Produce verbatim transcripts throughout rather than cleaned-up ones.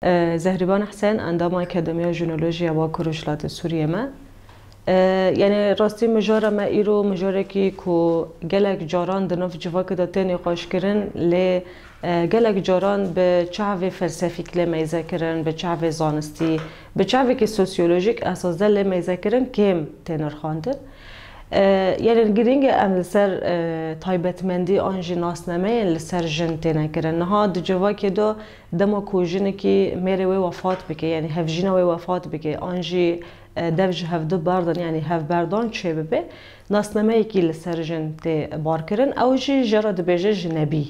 Zehriban Hesen, endama Akademiya Jinolojiya Bakur Rojhilatê Sûriyê me. E, yanî rastî mijara me îro mijarekî ku gelek caran di nav civakê de tê nîqaşkirin, lê, e, gelek caran bi çavê felsefîk lê meyze kirin, bi çavê zanistî, bi çavekî sosyolojîk esas de lê meyze kirin, kêm tê nirxandin. E, yanî girîng e em li ser, e, taybetmendî an jî nasnameyên li ser jin têne kirin. Niha di civakê de dema ku jinekî mêrê wê wefat bike, yanî hevjîna wê wefat bike, an jî, e, dev ji hevdu berdin, yanî hevberdan çêbibe, nasnameyekî li ser jin tê barkirin, ew jî jê re dibêje jinebî.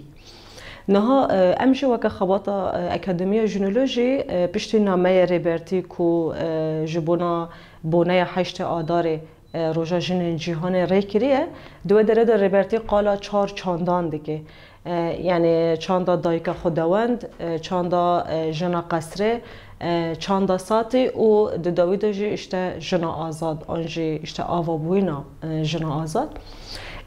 Niha, e, em jî weke xebata, e, Akademiya Jinolojî, e, piştî nameyê Rêbertî ku, e, ji bona boneya heştê Adarê, e, Roja Jinên Cîhanê rê kiriye, di wê derê de Rêbertî qala çar çandan dike. E, yanî çanda dayika xwedawend, e, çanda, e, jina qesrê, e, çanda satî û di dawî de jî işte jina azad, an jî işte avabûyîna, e, jina azad.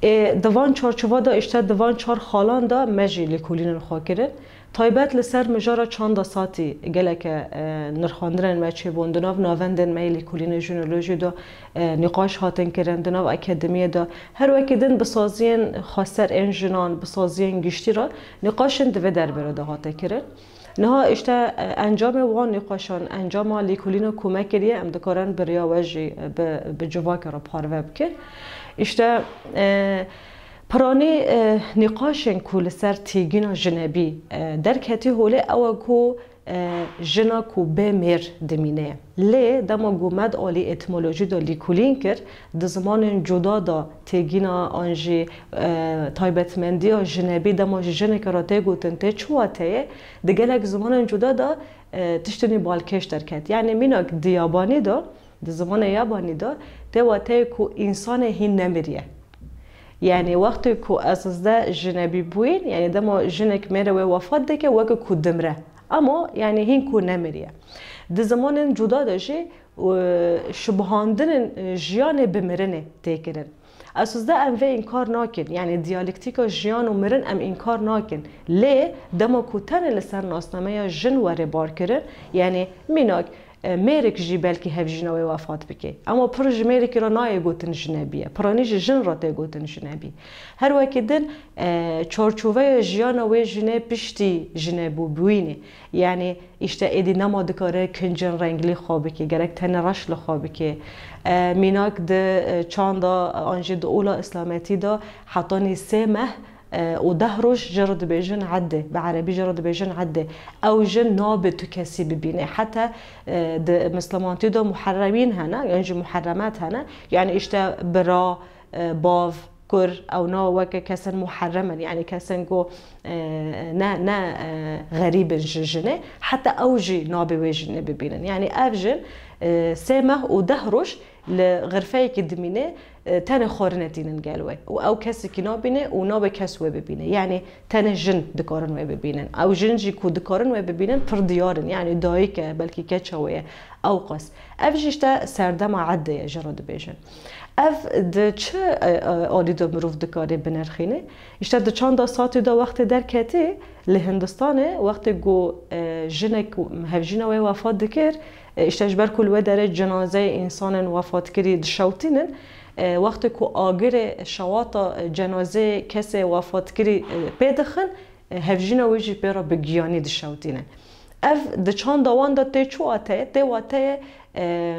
Ê, di van çarçova de, işte di van çar xalan de me jî lêkolînên xwe kirin. Taybet li ser mijara çanda satî geleke, e, nirxandinên me çêbûn. Di nav navendên me yê lêkolînê jinolojî de, e, nîqaş hatin kirin. Di nav akademiyê de her wekî din bi saziyên xweser ên jinan, bi saziyên giştî re nîqaşên di vê derbarê de hate kirin. Niha işte, e, encamê wan nîqaşan, encama lêkolîna ku me kiriye, em dikarin bi riya we jî, e, bi, bi civakê re parve bikin. İşte, e, piranî, e, nîqaşên ku li ser têgîna jinebî, e, derketî holê ew e ku, e, jina ku bê mêr dimîne. Lê dema ku me di alî etîmolojî de lîkolîn kir, di zimanên cuda de têgîna an jî, e, taybetmendiya jinebî dema ji jinekê re tê gotin tê çi wateyê, di gelek zimanên cuda de, e, tiştên balkêş derket. Yanî mînak di yabanî de, di zimanê yabanî de tê wateyê ku însanê hîn nemiriye. Yanî wextê ku esasde jinebî bûyîn, yanî dema jinek mêrê wê wefat dike, weke ku dimre. Ama yanî hîn ku nemiriye. Di zimanên cuda de jî, e, şubihandinên, e, jiyanê bi mirinê tê kirin. Esasde em vê înkar nakin, yanî diyalektîka jiyan û mirin em înkar nakin. Lê dema ku tenê li ser nasnameya jin were barkirin, yanî mînak, e, mêrik jî belkî hevjîna wê wefat bike. Ema pir ji mêrikî re nayê gotin jinebî ye. Piranî ji jin re tê gotin jinebî. Her wekî din, e, çarçoveya jiyana wê jinê piştî jinebûbûyînê. Yanî îşte êdî nema dikare kincên renglî xwe bike, gerek tenê reş li xwe bike. E, mînak di, e, çanda, e, an jî di ola îslametî de hetanî sê meh, e, û deh roj jê re dibêjin edde, bi erebî jê re dibêjin edde. Ew jin nabe tu kesî bibîne. Heta, e, di mislimantî de muherremîn hene, yan jî muherremat hene. Yanî îşte bira, e, bav, kur, ewna weke kesên muherrem in, yanî kesên ku, e, ne, ne, e, xerîb in ji jinê, heta ew jî nabe wê jinê bibînin. Yanî ev jin, e, sê meh û deh roj li xirfeyekî dimîne, e, tenê xwarinê tînin gel wê. Û ew kesekî nabîne û nabe kes wê bibîne. Yanî tenê jin dikarin wê bibînin. Ew jin jî ku dikarin wê bibînin pir diyar in. Yanî dayik e, belkî keça wê ye. Ewqas. Ev jî işte serdema edde ye, jê re dibêjin. Ev di çi, e, e, alî de mirov dikare binirxîne? İşte di çanda satî de wextê derketî, li Hindistanê wextê ku, e, jinek hevjîna wê wefat dikir, e, işte ji ber ku li wê derê cenazeyê însanên wefatkirî dişewtînin, e, wextê ku agirê şewata, e, cenazeyê kesê wefatkirî, e, pê dixin, e, hevjîna wê jî pê re bi giyanî dişewtînin. Ev di çanda wan de tê çi wateyê? Tê wateyê, e,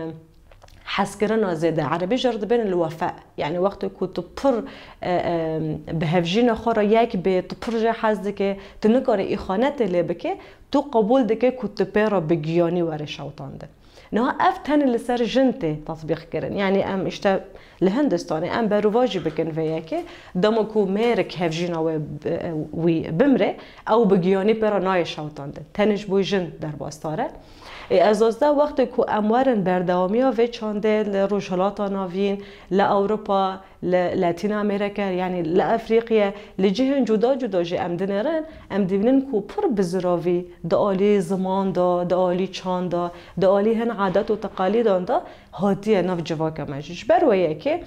hezkirina zêde. Erebî jê re dibêjin li wefa. Yanî wextê ku tu pir, e, e, bi hevjîna xwe re yek bê, tu pir jê hez dike, tu nikarî îxanetê lê bike, tu qebûl dike ku tu pê re bi giyanî were şewtandin. Niha ev tenê li ser jin tê tetbîq kirin. Yanî em işte li Hindistanê em berovajî bikin vê yekê, dema ku mêrik hevjîna wê bi-, wî bimre, ew bi giyanî pê re nayê şewtandin. Tenê ji bo jin derbasdar e. Ê, ez dizanî wextê ku em werin berdewamiya vê çandê li Rojhilata Navîn, li Ewropa, li Latîn Amerîka, yanî li Efrîqiye, li cihên cuda cuda jî em dinêrin, em dibînin ku pir bi ziravî di alî ziman de, di alî çand de, di alî hin adet û teqalîdan de hatiye nav civaka me jî. Ji ber wê yekê,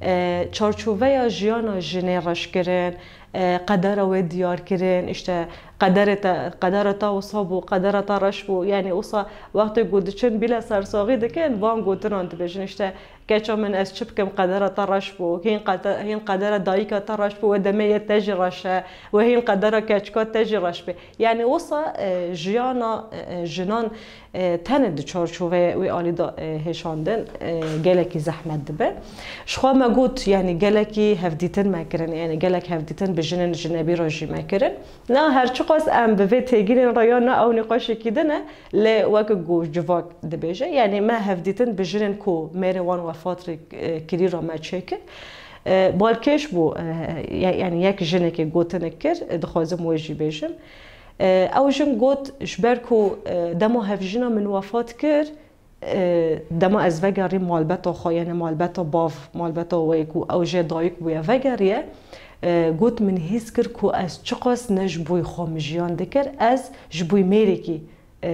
e, çarçoveya jiyana jinê reşkirin, e, qedera wê diyarkirin, işte, Qederê te, qedera te wisa bû, qedera te reş bû. Yanî wisa wextê ku diçin bîle sersaxî dikin, van gotinan dibêjin, işte, keça min, ez çi bikim, qedera te reş bû, hîn qede-, hîn qedera dayika te reş bû, wê demê yê te jî reş e, wê hîn qedera keçika te jî reş bê. Yanî wisa, e, jiyana, e, e, jinan, e, tenê di çarçoveyê wê alî de, e, hêşandin, e, gelekî zehmet dibe. Ji xwe me got, yanî gelekî hevdîtin me kirin, yanî gelek hevdîtin bi jinên jinebî re jî me kirin. Na her çiqas em bi vê têgînên re ya ne ew nîqaşekî din e, lê weke ku civak dibêje, yanî me hevdîtin bi jinên ku mêrê wan wefat re, e, kirî re me çêkir. E, balkêş bû, e, ya-, yanî yek jinekê gotinek kir, e, dixwazim wê jî bêjim. E, ew jin got, ji ber ku, e, dema hevjîna min wefat kir, e, dema ez vegerîm malbeta xwe, yanî malbeta bav, malbeta wê ku ew jê dayik bûye, vegeriye, e, got, min hîs kir ku ez çiqas ne ji bo xwe min jiyan dikir, ez ji bo mêrekî, e,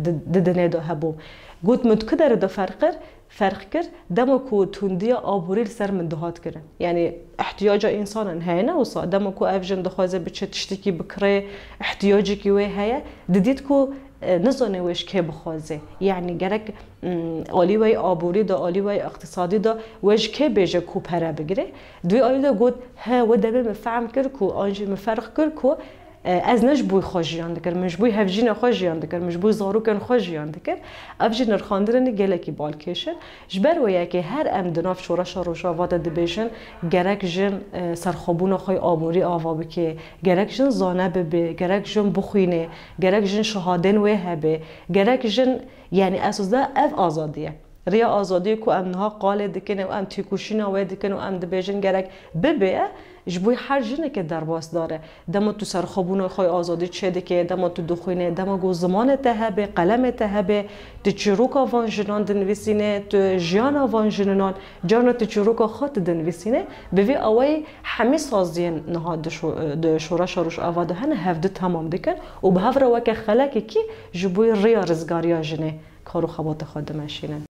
di, di dinê de hebûm. Got, min tu ku derê de ferq kir, ferq kir, dema ku tundiya aborî li ser min dihat kirin. Yanî ihtiyaca însanan heye, ne wisa? Dema ku ev jin dixwaze biçe tiştekî bikire, ihtiyacekî wê heye, didît ku, e, nizane wê ji kê bixwaze. Yanî gerek, mm, alî wê aborî de, alî wê iqtisadî de wê ji kê bêje ku pere bigire. Di wê alî de got, he, wê demê min fehm kir ku, an jî min ferq kir ku, e, ez ne ji bo xwe jiyan dikir, min ji bo hevjîna xwe jiyan dikir, min ji bo zarokên xwe jiyan dikir. Ev jî nirxandinên gelekî balkêş in. Ji ber wê yekê her em di nav şoreşa Rojava de dibêjin, gerek jin, e, serxwebûna xwe yê aborî ava bike, gerek jin zane bibe, gerek jin bixwîne, gerek jin şehadên wê hebe, gerek jin, yanî esas de ev azadî ye. Riya azadiyê ku em niha qalê dikin û em têkoşîna wê dikin û em dibêjin gerek bibe, ji bo her jinekê derbasdar e. Dema tu serxwebûna xwe yê azadî çêdikê, dema tu dixwînê, dema ku zimanê te hebe, qelemê te hebe, tu çîroka van jinan dinivîsînê, tu jiyana van jininan, carna tu çîroka xwe tu dinivîsînê, bi vî awayî hemî saziyên niha di şo-, di şoreşa Rojava de hene hevdu temam dikin û bi hev re weke xelekekî ji bo riya rizgariya jinê kar û xebatê xwe dimeşînin.